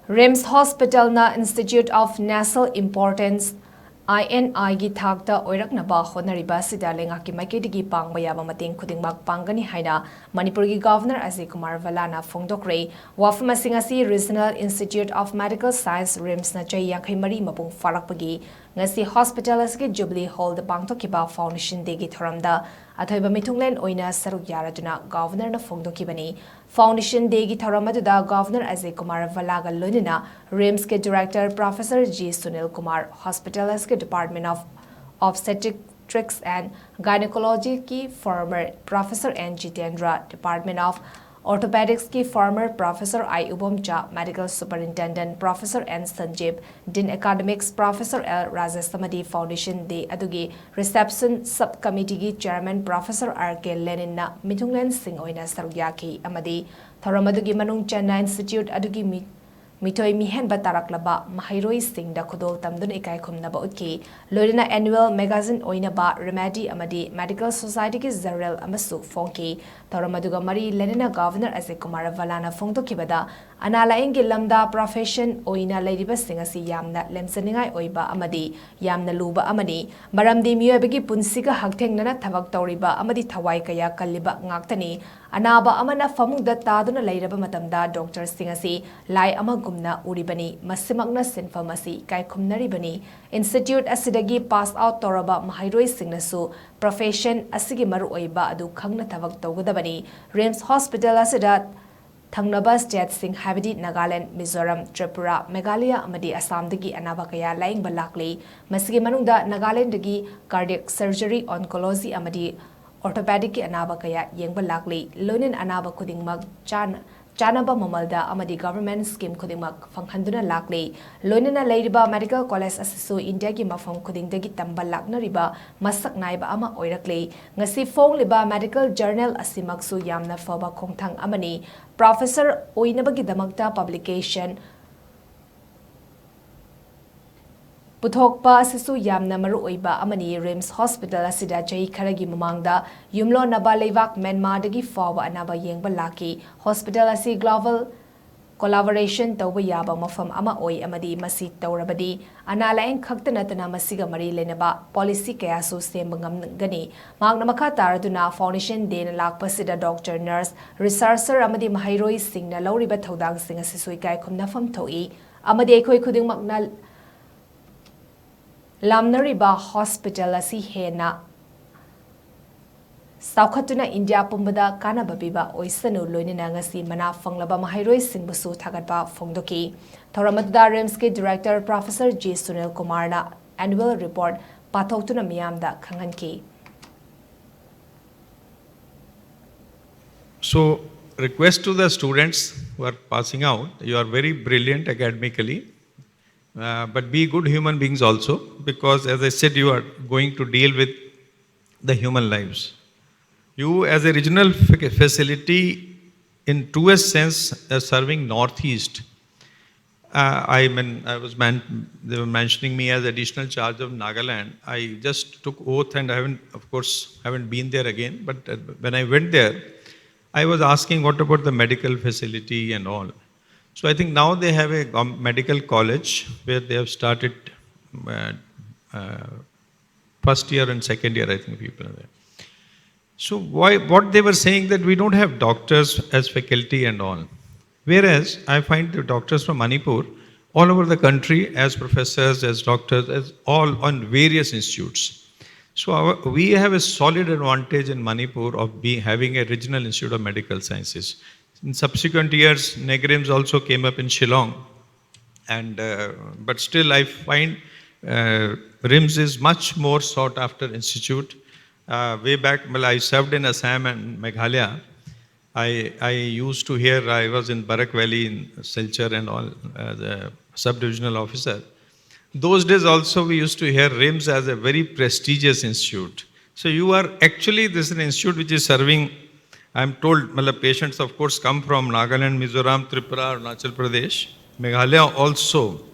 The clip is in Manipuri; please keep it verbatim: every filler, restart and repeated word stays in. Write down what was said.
RIMS Hospitalꯅ Institute of National Importance, INI ꯒꯤ ꯊꯥꯛꯇ ꯑꯣꯏꯔꯛꯅꯕ ꯍꯣꯠꯅꯔꯤꯕ ꯑꯁꯤꯗ ꯂꯩꯉꯥꯛꯀꯤ ꯃꯥꯏꯀꯩꯗꯒꯤ ꯄꯥꯡꯕ ꯌꯥꯕ ꯃꯇꯦꯡ ꯈꯨꯗꯤꯡꯃꯛ ꯄꯥꯡꯒꯅꯤ ꯍꯥꯏꯅ ꯃꯅꯤꯄꯨꯔꯒꯤ Governor ꯑꯖꯌ ꯀꯨꯃꯥꯔ ꯚꯜꯂꯥꯅ ꯐꯣꯡꯗꯣꯛꯈ꯭ꯔꯦ꯫ ꯋꯥꯐꯝ ꯑꯁꯤ ꯉꯁꯤ Regional Institute of Medical Science, RIMSꯅ ꯆꯍꯤ ꯌꯥꯡꯈꯩ ꯃꯔꯤ ꯃꯄꯨꯡ ꯐꯥꯔꯛꯄꯒꯤ ꯉꯁꯤ hospital ꯑꯁꯤꯒꯤ Jubilee Hallꯗ ꯄꯥꯡꯊꯣꯛꯈꯤꯕ Foundation Dayꯒꯤ ꯊꯧꯔꯝꯗ ꯑꯊꯣꯏꯕ ꯃꯤꯊꯨꯡꯂꯦꯟ ꯑꯣꯏꯅ ꯁꯔꯨꯛ ꯌꯥꯔꯗꯨꯅ Governorꯅ ꯐꯣꯡꯗꯣꯛꯈꯤꯕꯅꯤ꯫ Foundation Dayꯒꯤ ꯊꯧꯔꯝ ꯑꯗꯨꯗ Governor ꯑꯖꯌ ꯀꯨꯃꯥꯔ ꯚꯜꯂꯥꯒ ꯂꯣꯏꯅꯅ RIMSꯀꯤ Director Professor G Sunil Kumar, hospital ꯑꯁꯤꯒꯤ Department of Obstetrics and Gynecologyꯒꯤ former Professor N Jitendra, Department of Orthopedicsꯀꯤ former Professor I ꯎꯕꯣꯝꯆꯥ, Medical Superintendent Professor N ꯁꯟꯖꯤꯞ, Dean Academics Professor L Rajesh ꯑꯃꯗꯤ Foundation Day ꯑꯗꯨꯒꯤ Reception Sub Committeeꯒꯤ Chairman Professor R K ꯂꯦꯅꯤꯟꯅ ꯃꯤꯊꯨꯡꯂꯦꯟꯁꯤꯡ ꯑꯣꯏꯅ ꯁꯔꯨꯛ ꯌꯥꯈꯤ ꯑꯃꯗꯤ ꯊꯧꯔꯝ ꯑꯗꯨꯒꯤ ꯃꯅꯨꯡ ꯆꯟꯅ Institute ꯑꯗꯨꯒꯤ ꯃꯤ-, ꯃꯤꯊꯣꯏ ꯃꯤꯍꯦꯟꯕ ꯇꯥꯔꯛꯂꯕ ꯃꯍꯩꯔꯣꯏꯁꯤꯡꯗ ꯈꯨꯗꯣꯜ ꯇꯝꯗꯨꯅ ꯏꯀꯥꯏ ꯈꯨꯝꯅꯕ ꯎꯠꯈꯤ꯫ ꯂꯣꯏꯅꯅ annual magazine ꯑꯣꯏꯅꯕ Remedy ꯑꯃꯗꯤ Medical Societyꯒꯤ Journal ꯑꯃꯁꯨ ꯐꯣꯡꯈꯤ꯫ ꯊꯧꯔꯝ ꯑꯗꯨꯒ ꯃꯔꯤ ꯂꯩꯅꯅ Governor ꯑꯖꯌ ꯀꯨꯃꯥꯔ ꯚꯜꯂꯥꯅ ꯐꯣꯡꯗꯣꯛꯈꯤꯕꯗ, ꯑꯅꯥ ꯂꯥꯌꯦꯡꯒꯤ ꯂꯝꯗ profession ꯑꯣꯏꯅ ꯂꯩꯔꯤꯕꯁꯤꯡ ꯑꯁꯤ ꯌꯥꯝꯅ ꯂꯦꯝꯖꯅꯤꯡꯉꯥꯏ ꯑꯣꯏꯕ ꯑꯃꯗꯤ ꯌꯥꯝꯅ ꯂꯨꯕ ꯑꯃꯅꯤ, ꯃꯔꯝꯗꯤ ꯃꯤꯑꯣꯏꯕꯒꯤ ꯄꯨꯟꯁꯤꯒ ꯍꯛꯊꯦꯡꯅꯅ ꯊꯕꯛ ꯇꯧꯔꯤꯕ ꯑꯃꯗꯤ ꯊꯋꯥꯏ ꯀꯌꯥ ꯀꯜꯂꯤꯕ ꯉꯥꯛꯇꯅꯤ꯫ ꯑꯅꯥꯕ ꯑꯃꯅ ꯐꯃꯨꯡꯗ ꯇꯥꯗꯨꯅ ꯂꯩꯔꯕ ꯃꯇꯝꯗ doctorꯁꯤꯡ ꯑꯁꯤ ꯂꯥꯏ ꯑꯃꯒꯨꯝꯅ ꯎꯔꯤꯕꯅꯤ꯫ ꯃꯁꯤꯃꯛꯅ ꯁꯤꯟꯐꯝ ꯑꯁꯤ ꯏꯀꯥꯏ ꯈꯨꯝꯅꯔꯤꯕꯅꯤ꯫ Institute ꯑꯁꯤꯗꯒꯤ pass out ꯇꯧꯔꯕ ꯃꯍꯩꯔꯣꯏꯁꯤꯡꯅꯁꯨ profession ꯑꯁꯤꯒꯤ ꯃꯔꯨꯑꯣꯏꯕ ꯑꯗꯨ ꯈꯪꯅ ꯊꯕꯛ ꯇꯧꯒꯗꯕꯅꯤ꯫ RIMS hospital ꯑꯁꯤꯗ ꯊꯪꯅꯕ stateꯁꯤꯡ ꯍꯥꯏꯕꯗꯤ ꯅꯥꯒꯥꯂꯦꯟ, ꯃꯤꯖꯣꯔꯥꯝ, ꯇ꯭ꯔꯤꯄꯨꯔꯥ, ꯃꯦꯘꯥꯂꯌꯥ ꯑꯃꯗꯤ ꯑꯁꯥꯝꯗꯒꯤ ꯑꯅꯥꯕ ꯀꯌꯥ ꯂꯥꯌꯦꯡꯕ ꯂꯥꯛꯂꯤ꯫ ꯃꯁꯤꯒꯤ ꯃꯅꯨꯡꯗ ꯅꯥꯒꯥꯂꯦꯟꯗꯒꯤ cardiac surgery, oncology ꯑꯃꯗꯤ orthopedicꯀꯤ ꯑꯅꯥꯕ ꯀꯌꯥ ꯌꯦꯡꯕ ꯂꯥꯛꯂꯤ꯫ ꯂꯣꯏꯅꯅ ꯑꯅꯥꯕ ꯈꯨꯗꯤꯡꯃꯛ ꯆꯥꯟ-, ꯆꯥꯅꯕ ꯃꯃꯜꯗ ꯑꯃꯗꯤ government scheme ꯈꯨꯗꯤꯡꯃꯛ ꯐꯪꯍꯟꯗꯨꯅ ꯂꯥꯛꯂꯤ꯫ ꯂꯣꯏꯅꯅ ꯂꯩꯔꯤꯕ medical college ꯑꯁꯤꯁꯨ ꯏꯟꯗꯤꯌꯥꯒꯤ ꯃꯐꯝ ꯈꯨꯗꯤꯡꯗꯒꯤ ꯇꯝꯕ ꯂꯥꯛꯅꯔꯤꯕ ꯃꯁꯛ ꯅꯥꯏꯕ ꯑꯃ ꯑꯣꯏꯔꯛꯂꯤ꯫ ꯉꯁꯤ ꯐꯣꯡꯂꯤꯕ medical journal ꯑꯁꯤꯃꯛꯁꯨ ꯌꯥꯝꯅ ꯐꯕ ꯈꯣꯡꯊꯥꯡ ꯑꯃꯅꯤ꯫ Professor ꯑꯣꯏꯅꯕꯒꯤꯗꯃꯛꯇ publication ꯄꯨꯊꯣꯛꯄ ꯑꯁꯤꯁꯨ ꯌꯥꯝꯅ ꯃꯔꯨꯑꯣꯏꯕ ꯑꯃꯅꯤ꯫ RIMS hospital ꯑꯁꯤꯗ ꯆꯍꯤ ꯈꯔꯒꯤ ꯃꯃꯥꯡꯗ ꯌꯨꯝꯂꯣꯟꯅꯕ ꯂꯩꯕꯥꯛ ꯃ꯭ꯌꯥꯟꯃꯥꯔꯗꯒꯤ ꯐꯥꯎꯕ ꯑꯅꯥꯕ ꯌꯦꯡꯕ ꯂꯥꯛꯈꯤ꯫ Hospital ꯑꯁꯤ global collaboration ꯇꯧꯕ ꯌꯥꯕ ꯃꯐꯝ ꯑꯃ ꯑꯣꯏ ꯑꯃꯗꯤ ꯃꯁꯤ ꯇꯧꯔꯕꯗꯤ ꯑꯅꯥ ꯂꯥꯌꯦꯡ ꯈꯛꯇ ꯅꯠꯇꯅ ꯃꯁꯤꯒ ꯃꯔꯤ ꯂꯩꯅꯕ policy ꯀꯌꯥꯁꯨ ꯁꯦꯝꯕ ꯉꯝꯒꯅꯤ꯫ ꯃꯍꯥꯛꯅ ꯃꯈꯥ ꯇꯥꯔꯗꯨꯅ Foundation Dayꯅ ꯂꯥꯛꯄꯁꯤꯗ doctor, nurse, researcher ꯑꯃꯗꯤ ꯃꯍꯩꯔꯣꯏꯁꯤꯡꯅ ꯂꯧꯔꯤꯕ ꯊꯧꯗꯥꯡꯁꯤꯡ ꯑꯁꯤꯁꯨ ꯏꯀꯥꯏ ꯈꯨꯝꯅꯐꯝ ꯊꯣꯛꯏ ꯑꯃꯗꯤ ꯑꯩꯈꯣꯏ ꯈꯨꯗꯤꯡꯃꯛꯅ ꯂꯥꯝꯅꯔꯤꯕ hospital ꯑꯁꯤ ꯍꯦꯟꯅ ꯆꯥꯎꯈꯠꯇꯨꯅ ꯏꯟꯗꯤꯌꯥ ꯄꯨꯝꯕꯗ ꯀꯥꯟꯅꯕ ꯄꯤꯕ ꯑꯣꯏꯁꯅꯨ꯫ ꯂꯣꯏꯅꯅ ꯉꯁꯤ ꯃꯅꯥ ꯐꯪꯂꯕ ꯃꯍꯩꯔꯣꯏꯁꯤꯡꯕꯨꯁꯨ ꯊꯥꯒꯠꯄ ꯐꯣꯡꯗꯣꯛꯈꯤ꯫ ꯊꯧꯔꯝ ꯑꯗꯨꯗ RIMSꯀꯤ director Professor G ꯁꯨꯅꯤꯜ ꯀꯨꯃꯥꯔꯅ annual report ꯄꯥꯊꯣꯛꯇꯨꯅ ꯃꯤꯌꯥꯝꯗ ꯈꯪꯍꯟꯈꯤ꯫ So, request to the students who are passing out, you are very brilliant academically, uh, but be good human beings also, because as I said, you are going to deal with the human lives. You, as a regional fac- facility, in truest sense, as serving Northeast, uh, I mean, I was man- they were mentioning me as additional charge of Nagaland. I just took oath, and I haven't, of course, haven't been there again. But uh, when I went there, I was asking, "What about the medical facility and all?" So I think now they have a gov- medical college where they have started uh, uh, first year and second year, I think people are there. So why, what they were saying, that we don't have doctors as faculty and all. Whereas I find the doctors from Manipur all over the country as professors, as doctors, as all on various institutes. So our, we have a solid advantage in Manipur of being, having a regional institute of medical sciences. In subsequent years, NEIGRIHMS also came up in Shillong, and uh, but still I find uh, RIMS is much more sought after institute. Uh, way back, well, I served in Assam and Meghalaya. I, I used to hear, I was in Barak Valley in Silchar and all, as a sub-divisional officer. Those days also we used to hear RIMS as a very prestigious institute. So you are actually, this is an institute which is serving, I'm told, matlab, patients of course come from Nagaland, Mizoram, Tripura, Arunachal Pradesh, Meghalaya also.